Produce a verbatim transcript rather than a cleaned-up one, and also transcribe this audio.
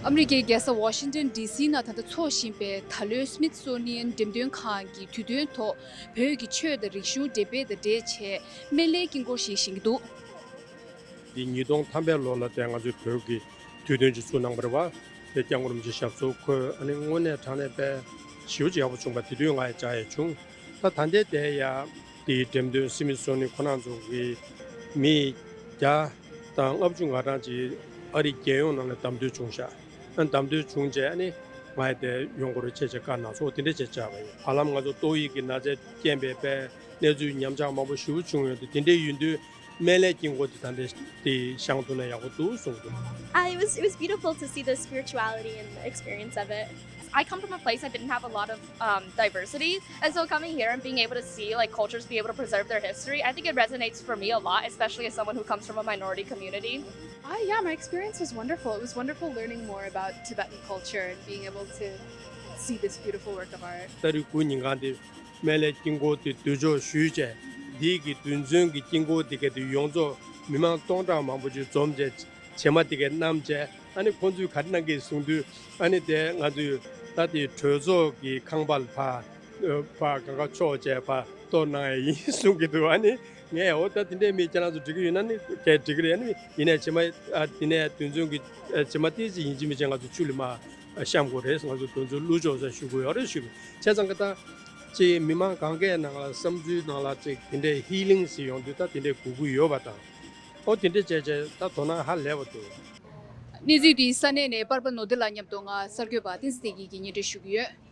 ཨ་མི་རི་ཀའི་རྒྱལ་ས་ཝ་ཤིང་ཏོན་ཌི་སི་ནང་ད་ལྟ་འཚོགས་བཞིན་པའི་ད་ལོའི་སྨིད་སོ་ནི་ཡན་འགྲེམས་སྟོན་ཁང་གི་དུས་སྟོན་ཐོག་བོད་ཀྱི་ཆོས་དང་རིག་གཞུང་འགྲེམས་སྤེལ་དང་འབྲེལ་བྱས་སྨན་བླའི་དཀྱིལ་འཁོར་ཞིག་བཞེངས་ཀྱི་འདུག་འདི་ཉིས་སྟོང་ཐམ་པའི་ལོ་ལ་དེ་ང་ཚོའི་བོད་ཀྱི་དུས་སྟོན་ཅིག་ཚུགས་གནང་བ་རེད་བ། དེ་སྐྱབས་མགོན་རིན་པོ་ཆེ་ཞབས་སོར་འཁོད། ཨ་ནི་དངོས་གནས་དྲང་གནས་དཔེ་ཞེ་པོ་ཅིག་ཡག་པོ་བྱུང་བ་དེ་དུས་ང་ཡང་བཅར་ཡས་བྱུང་། ད་ད་ལྟའི་དེ་ཡ་དེའི་འགྲེམས་སྟོན་སྨིད་སོ་ནི་ཁོ་རང་ཚོ་གི་མི་བརྒྱ་དང་ལྔ་བཅུ་ང་གྲངས་ཅིག་ཨ་རི་རྒྱལ་ཡོངས་ནང་ལ་བདམས་ཐོན་བྱུང་ཤག་ཨ་བདམས་ཐོན་བྱུང་རྗེས་ཨ་ནི་ང་ཡི་དེ་ཡོང་དགོས་རེད་ཅེས་བྱས་བཀའ་གནང་སོང་། དེ་འདྲ་བྱས་བཅར་བ་ཡིན། བར་ལམ་ང་ཚོ་ཏོག་དབྱིབས་ཀྱི་ན་ཚས་རྐྱེན་པས་པས་གནས་ཚུལ་ཉམས་ཆག་མང་པོ་ཞེ་པོ་བྱུང་ཡོད་འདུག་དེ་འདྲ་ཡིན་དུས་སྨན་བླའི་དཀྱིལ་འཁོར་དེ་ད་ལྟ་དེ་བཞེངས་ཐུབ་ན་ཡག་པོ་འདུག་གསུངས་འདུག Uh, it was it was beautiful to see the spirituality and the experience of it. I come from a place that didn't have a lot of um, diversity, and so coming here and being able to see like cultures be able to preserve their history, I think it resonates for me a lot, especially as someone who comes from a minority community. Ah, yeah, my experience was wonderful. It was wonderful learning more about Tibetan culture and being able to see this beautiful work of art. ཏ་རིག་དགུ་ཉིན་གང་དེ་སྨན་བླའི་དཀྱིལ་འཁོར་དེ་མདུན་ལྕོག་ཞུས་བྱས། འདི་གི་མདུན་ཚོན་གྱི་དཀྱིལ་འཁོར་དེ་ག་དེ་ཡོངས་རྫོགས་མི་མང་སྟོང་ཕྲག་མང་པོ་ཅིག་འཛོམས་བྱས། བྱེ་མ་དེ་གས་བསྣམས་བྱས། ཨ་ནི་ཁོང་ཚོས་ག་རེ་གནང་གི་གསུངས་དུས། ཨ་ནི་དེ་ང་ཚོས་ད་དེ་གྲོས་ཚོགས་ཀྱི་ཁང་པ་ལ་ཕར་ཕར་གང་ག་ཕྱོགས་བྱས་ཕར་གཏོར་གནང་ཡ་ཡིན་གསུང་གི་འདུག་ཨ་ནི་ངས་འོ་ད་དེ་འདྲའི་མི་ཁྱེད་རང་ཚོ་འགྲིག་གི་ཡོད་ན་ནི་གས་འགྲིག་གི་རེད། ཨ་ནི་ཡིན་ནའི་བྱེ་མ་ཨ་དེ་ནས་དུས་མཚུངས་ཀྱི་བྱེ་མ་ཏོག་ཙམ་ཡིན་གཅིག་མིན་གཅིག་ང་ཚོ་ཆུ་ལ་མར་བཤམ་དགོས་རེད། ང་ཚོ་དུས་མཚུངས་བླུགས་ཆོག་ཟེར་ཞུ་དགོས་ཡོད་རེད་ཞུས་པ་བྱས་ཙང་གི་ད་ཅིག་མི་མང་གང་གའི་ནང་ལ་བསམ་ཚུལ་ནང་ལ་ཅིག་དེ་འདྲའི་ཧི་ལིང་ཟེར་ཡོང་དུས་ད་དེ་འདྲའི་དགོས་ཀྱི་ཡོད་པ་དང་། ཨོ་དེ་འདྲ་བྱས་བྱས་ད་དོ་སྣང་ཧ་ལས་པ་འདུག་གནས་ཚུལ་འདི་ས་གནས་ནས་པར་པ་ནོར་བདེ་ལགས་མཉམ་དུ་ང་གསར་འགོད་པ་བསྟན་འཛིན་བདེ་སྐྱིད་ཀྱིས་སྙན་སྒྲོན་ཞུ་གི་ཡོད།